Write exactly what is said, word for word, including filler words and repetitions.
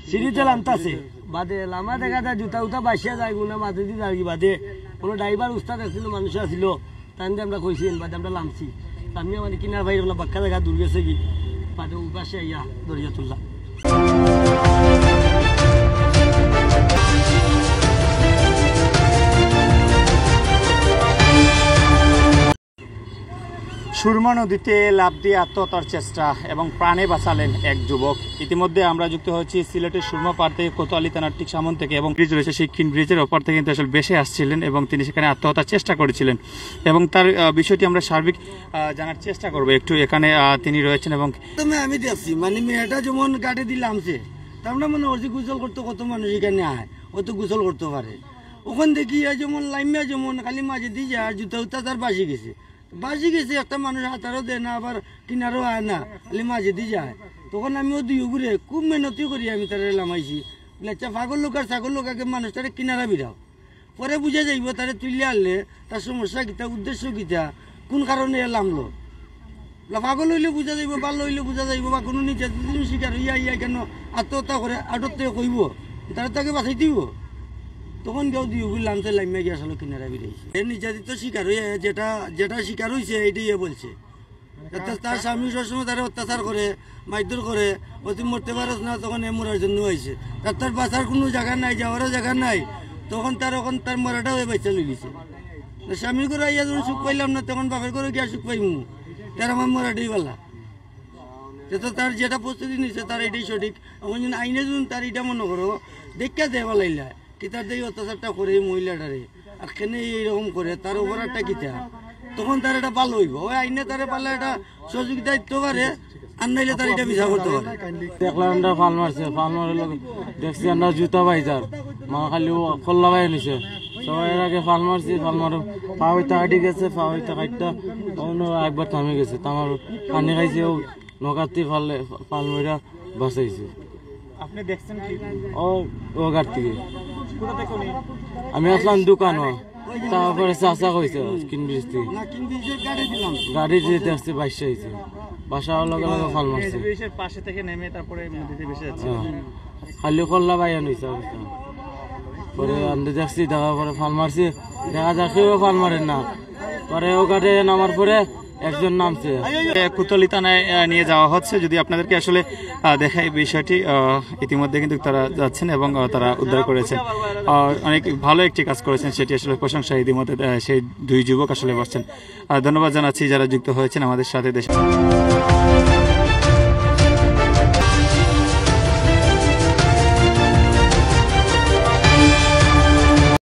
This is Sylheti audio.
সিঁড়িতে লামতাছে। বাদে লামা দেখা যায় জুতা উতা বাসিয়া যায় গুনা মাঝে দি যার কি বাদে। কোনো ড্রাইভার উস্তাদ আছিল, মানুষ আছিল, তান দিয়ে আমরা কইছি, বাদে আমরা লামছি। লামিয়া মানে কিনার বাইরে বলে বাক্কা জায়গা দূর গেছে কি, বাদে উপাসে আইয়া দরিয়া তুললাম। সুরমা নদীতে লাফ দিয়ে আত্মহত্যার চেষ্টা এবং প্রাণে বাঁচালেন এক যুবক। ইতিমধ্যে আমরা যুক্ত হয়েছি সিলেটের সুরমা পাড় থেকে, কোতোয়ালি থানার ঠিক সামন থেকে, এবং ব্রিজ রয়েছে, সেই কিন ব্রিজের ওপার থেকে কিন্তু আসলে ভেসে আসছিলেন এবং তিনি সেখানে আত্মহত্যার চেষ্টা করেছিলেন। এবং তার, আহ, বিষয়টি আমরা সার্বিক, আহ, জানার চেষ্টা করবো একটু। এখানে, আহ, তিনি রয়েছেন এবং প্রথমে আমি দেখছি, মানে, মেয়েটা যেমন গাড়ি দিলাম সে, তা আমরা মনে করছি গোসল করতে কত মানুষ এখানে আয়, হয়তো গোসল করতে পারে। ওখান দেখি এই যেমন লাইমা যেমন খালি মাঝে দিয়ে যায়, আর জুতা উতা তার বাসি গেছে। বাসি গেছে, একটা মানুষ হাতারও দেয় না, আবার কিনারও আয় না, খালি মাঝে দিয়ে যায়। তখন আমি ও দুই ঘুরে খুব মেহনতি করি আমি তারে লামাইছি। বলে, "আচ্ছা, পাগল লোক আর ছাগল লোক আগে মানুষ তারে কিনারা বিরাও, পরে বুঝা যাইব তারে তুলে আনলে তার সমস্যা কিতা, উদ্দেশ্য কিতা, কোন কারণে এ লামলো।" বলে, "পাগল হইলে বুঝা যাইব, ভালো হইলে বুঝা যাইব, বা কোনো নির্যাতিত শিকার হইয়া আইয়া কেন আত্মহত্যা করে, আটক থেকে কইব, তারা তাকে বাঁচাই দিব।" তখন কেউ দুই ঘুরে লামছে, লাইমা গিয়া আসলে কিনারা বিরাইছে। এর নির্যাতিত শিকার হইয়া যেটা, যেটা শিকার হইছে, এইটাই এ বলছে। তাতে তার স্বামী সবসময় তারে অত্যাচার করে, মারধর করে, "ও তুই মরতে পারস না", তখন এ মরার জন্য আইছে। তার, তার বাঁচার কোনো জায়গা নাই, যাওয়ারও জায়গা নাই, তখন তার, এখন তার মরাটাও এ বাচ্চা লইলিছে। তো স্বামীর ঘরে আইয়া যখন সুখ পাইলাম না, তখন বাপের ঘরে গিয়া সুখ পাইমু, তার আমার মরাটাই বালা। সে তো তার যেটা প্রস্তুতি নিছে, তার এটাই সঠিক। এখন যদি আইনে যদি তার এটা মনে করো, দেখা দেওয়া লাইলা, কিতার দিয়ে অত্যাচারটা করে এই মহিলাটারে, আর কেনে এইরকম করে, তার অপরাধটা কিতা? তখন তার এটা ভালো হইব। ওই আইনে তারে পারলে এটা সহযোগিতা দিতে পারে, আর নাইলে তার এটা বিচার করতে পারে। দেখলাম আমরা ফাল মারছে, ফাল মারার লগে দেখছি আমরা জুতা বাইজার, মা খালি ও কল্লা বাই নিছে। সবাই এর আগে ফাল মারছি, ফাল মারো, পা হইতে হাঁটি গেছে, পা হইতে হাঁটটা অন্য একবার থামে গেছে। তো আমার পানি খাইছে, ও নৌকাতে ফালে, ফাল মারা বাঁচাইছে। আপনি দেখছেন কি? ও, ও ঘাট থেকে। কোথা থেকে উনি? আমি আসলাম দোকানো, তারপরে চাচা কইছে কিন ব্রিজ থেকে। গাড়ি দিয়ে দেখছি বাইশে হয়েছে, বাসার লগে লগে ফাল মারছে। ব্রিজের পাশে থেকে নেমে তারপরে নদীতে ভেসে যাচ্ছে। হ্যাঁ। খালি কল্লা বাইয়া নিছে অবস্থা। পরে আনতে দেখছি, দেখার পরে ফাল মারছি, দেখা যায় কেউ ফাল মারেন না। পরে ও ঘাটে নামার পরে একজন নামছে। এ, কোতোয়ালি থানায়, আহ, নিয়ে যাওয়া হচ্ছে। যদি আপনাদেরকে আসলে, আহ, দেখাই বিষয়টি, আহ, ইতিমধ্যে কিন্তু তারা যাচ্ছেন এবং, আহ, তারা উদ্ধার করেছেন। আহ, অনেক ভালো একটি কাজ করেছেন, সেটি আসলে প্রশংসা ইতিমধ্যে, আহ, সেই দুই যুবক আসলে বসছেন। আহ, ধন্যবাদ জানাচ্ছি যারা যুক্ত হয়েছেন আমাদের সাথে দেশে।